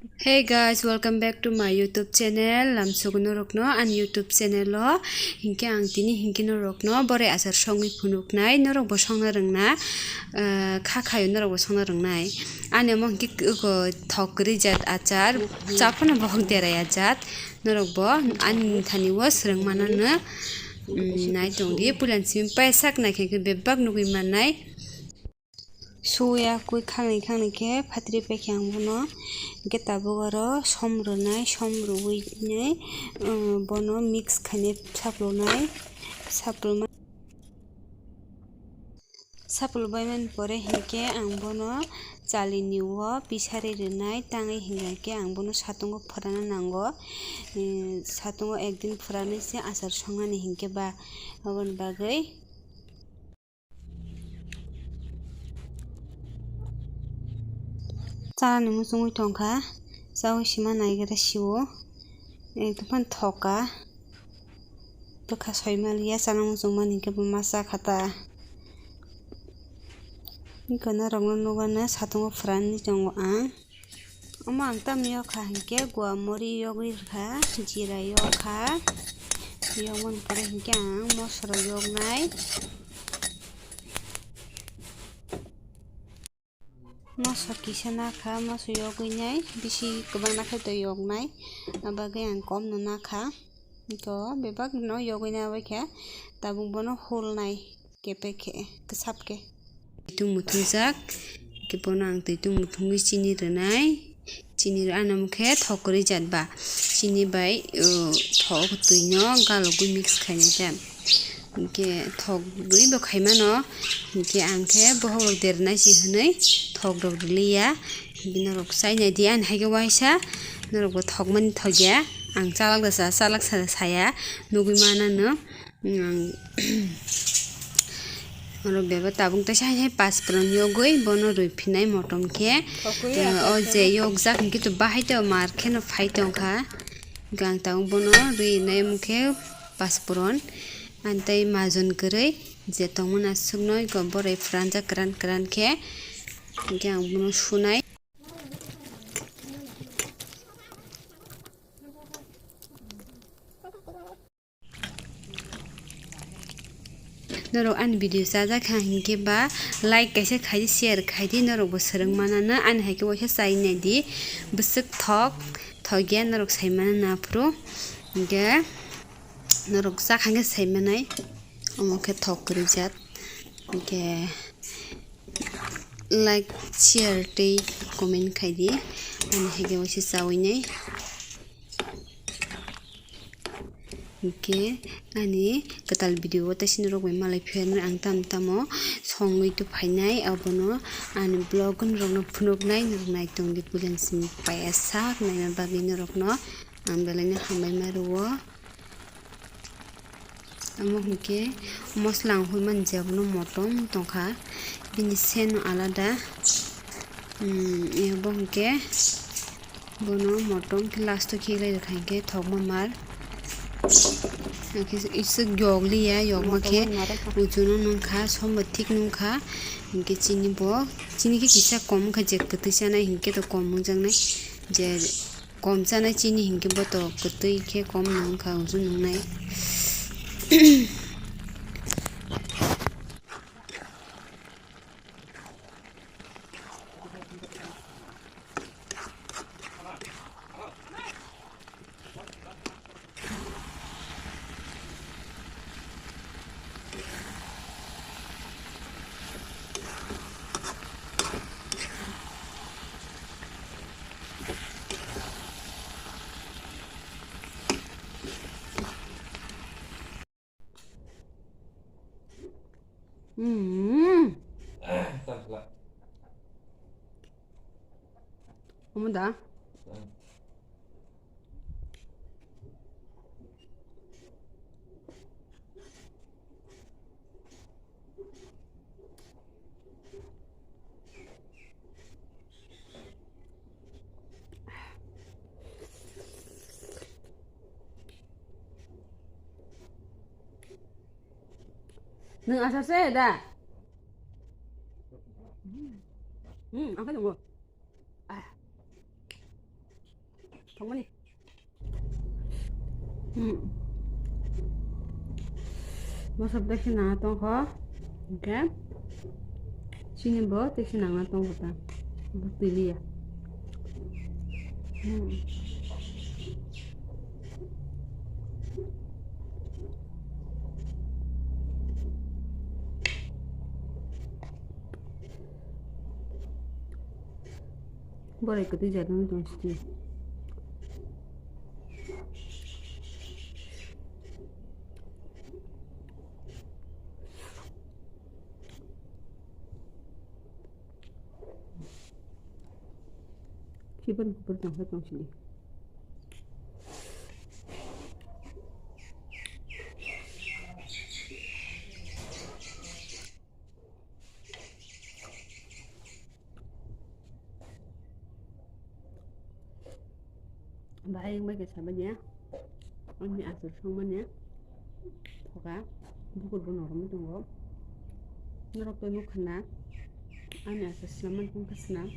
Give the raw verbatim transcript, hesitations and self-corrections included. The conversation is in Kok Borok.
Hey guys, welcome back to my YouTube channel. Lamsogo norokno ani YouTube channel o. Hinkhe ang tini hinkhe norokno borai achar songwi phunuknai, norok bo songna rwngna, ah, kha khayo norok bo songna rwngnai. Ani omo hinkhe k-, ko thok kwrwi jat achar, chaphano bohok derai ajat. Norok bo ani thani o swrwng manano, mm, nai tongdi. Puila ni simi paisa khnai khe bebak nugwi mannai. Suya kwi khangni khangni khe phatri paikhe ang bono hinkhe tabuk oro som rwnai, som rwui nai, um, bono mix khainai saplunai, sapluma-, saplubaimani pore hinkhe ang bono chalini o pisari rwnai, tangwi hinkhe ang bono satungo phwrana nango, um, satungo ekdin phwranwi se achar songnani hinkhe ba, aboni bagwi. Chanani muchungwi tongkha, chaui sima naigra sio, ekdom phano thoka, bwkha soima liya chana muchungmani hinkhe bo ma chakha ta. Iko norokno nugano satungo phwranwi tongo ang. Omo ang tamni yokha hinkhe guamori yogwi rwkha, jira yokha, yokmani pore hinkhe ang mosoro yoknai. Moso kisa nakha, moso yogwi nai, bisi kwbang nakhe to yoknai, abagwi ang komno nakha. To bebak no yogwi nai bai khe tabuk bono hulnai. Kepek khe, kwsap khe. Twi muthungjak, khe bono ang twi muthungwi chini rwnai. Chini rw-, ano omo khe thok kwrwi jat ba. Chini bai, uh, thok twi no galogwi mix khainai ta. Hinkhe thok rwi bo khaimano. Hinkhe ang khe bohok rok dernai se hwnwi thok rok rwliya. Hinkhe norok chainai di, ani hai khe waisa norok bo thokmani thokya. Ang chalak da sa, chalak sa saya, nugwi manano. Ang oro bebak tabuk tei hai hai paspron yogwi bono rwi phinai motom khe. Thokwi eh, o je yokjak hinkhe to bahai to mar kheno phai tongkha. Hinkhe ang tabuk bono rwi nai omo khe paspron. Ani tei majon kwrwi je tongmani aswkno iko borai phranjak kwran kwran khe. Hinkhe ang bono sunai. Norok ani video chajak kha hinkhe ba like kaisa khaidi, share khaidi, norok bo swrwng manano. Ani hai khe waisa chai naidi, bwswk thok thokya norok sai manano aphuru. Hinkhe norok chakha khe sai manai, omo khe thok kwrwi jat. Hinkhe like, share tei comment khaidi, ani hai khe waisa chaui nai. Hinkhe ani kwtal video o tei sini rok bai malai phiya nai ang tam tamo songwi tu phainai, abono ani vlog rokno phunuknai, norok naitongdi puila ni simi paiya sak naina bagwi norokno ang belai no hambai ma rwo. Amo hinkhe mosla ang hoi mani je abono motom tongkha, bini seno alada. Hmm, abo hinkhe bono motom khe last o khiklai rwkha hinkhe thokma mar. Hakhe iswk yokliya, yokma khe ujuno nungkha, sombo thik nungkha. Hinkhe chini bo, chini khe kisa kom wngkha, je kwtwi chanai hinkhe to kom wngjaknai, je kom chanai chini hinkhe bo to kwtwi khe kom nungkha, uju nungnai. Hmm. Omo da? Nwng asar se da? Hmm, ang khe tongo. Ah. Tongmani. Hmm. Mosok bai khe nang tongkho. Hwnkhe chini bo tei khe nangna tongkho ta. Bo twi liya. Hmm. Borai kwtwi jagwi tong sidi. Khiban kubur tongkha tong sidi. Bahai wngbai khe sabaidi ani achar songmani thoka bukur bo norokno tongo. Norok to nukha na ani achar swnam mani tongkha swnam.